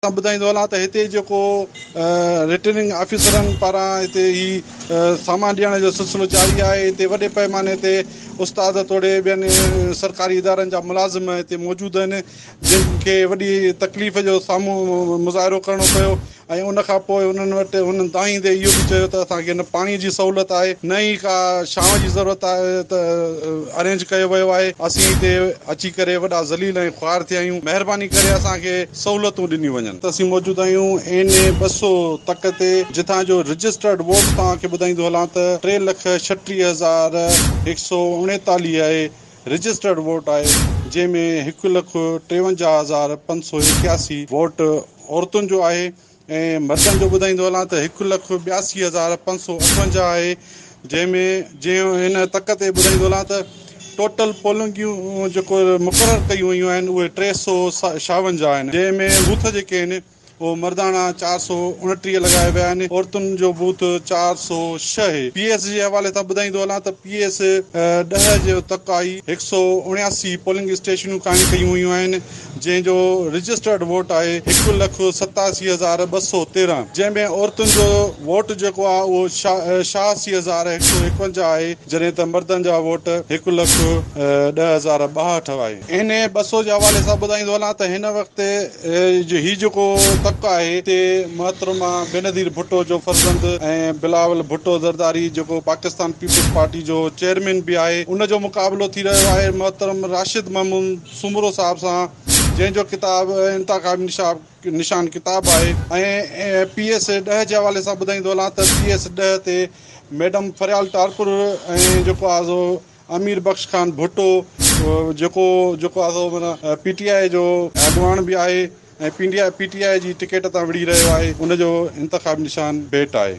سان ٻڌائيندو هلان ته هتي جيڪو رٽرننگ آفيسرن پاران هتي هي سامان ڏيڻ جو سلسلو جاري آهي هتي وڏي پئماني تي استاد توڙي ٻين سرڪاري ادارن جا ملازم هتي موجود آهن جن کي وڏي تڪليف جو سامهون مظاهرو ڪرڻو پيو ۽ ان کان پوء انهن وٽ انهن دانهيندي اهو به چيو ته اسان کي نه پاڻي جي سهولت آهي نه ئي ڪا ڇانو جي ضرورت آهي ته ارينج ڪيو ويو آهي اسين هتي اچي ڪري وڏا ذليل ۽ خوار ٿيا آهيون مهرباني ڪري اسان کي سهولتون ڏنيون وڃن. ته اسين موجود آهيون اين اي 200 تڪ تي جتان جو رجسٽرڊ ووٽ توهان کي ٻڌائيندو هلان ته 336,139 آهي رجسٽرڊ ووٽ آهي جنهن ۾ 153,581 ووٽ عورتن جو آهي ۽ مردن جو ٻڌائيندو هلان ته 182,558 آهي جنهن ۾ جنهن هن تڪ تي ٻڌائيندو هلان ته ٽوٽل پولنگيون جيڪو مقرر ڪيون ويون آهن اهي 356 آهن جنهن ۾ بوٿ جيڪي آهن اهو مرداڻا 429 لڳايا ويا آهن، عورتن جو بوٿ 406. پي ايس جي حوالي سان ٻڌائيندو هلان ته پي ايس 10 جو تڪ آئي 179 پولنگ اسٽيشنون قائم ڪيون ويون آهن جنهن جو رجسٽرڊ ووٽ آهي 187,213 جنهن ۾ عورتن جو ووٽ جيڪو آهي اهو 86,151 آهي جڏهن ته مردن جا ووٽ 110,062 آهي. اين اي 200 جي حوالي سان ٻڌائيندو هلان ته هن وقت هي جيڪو تڪ آهي اتي محترمه بينظير ڀٽو جو فرزند ۽ بلاول ڀٽو زرداري جيڪو پاڪستان پيپلز پارٽي جو چيئرمين به آهي ان جو مقابلو ٿي رهيو آهي محترم راشد محمود سومرو صاحب سان جنهن جو ڪتاب انتخابي نشان ڪتاب آهي ۽ پي ايس 10 جي حوالي سان ٻڌائيندو هلان ته پي ايس 10 تي ميڊم فريال ٽالپر ۽ جيڪو آهي سو امير بخش خان ڀٽو جيڪو جيڪو آهي سو معنيٰ پي ٽي آء جو اڳواڻ به آهي ۽ پي ٽي آء جي ٽڪيٽ تان وڙهي رهيو آهي ان جو انتخابي نشان بيٽ آهي.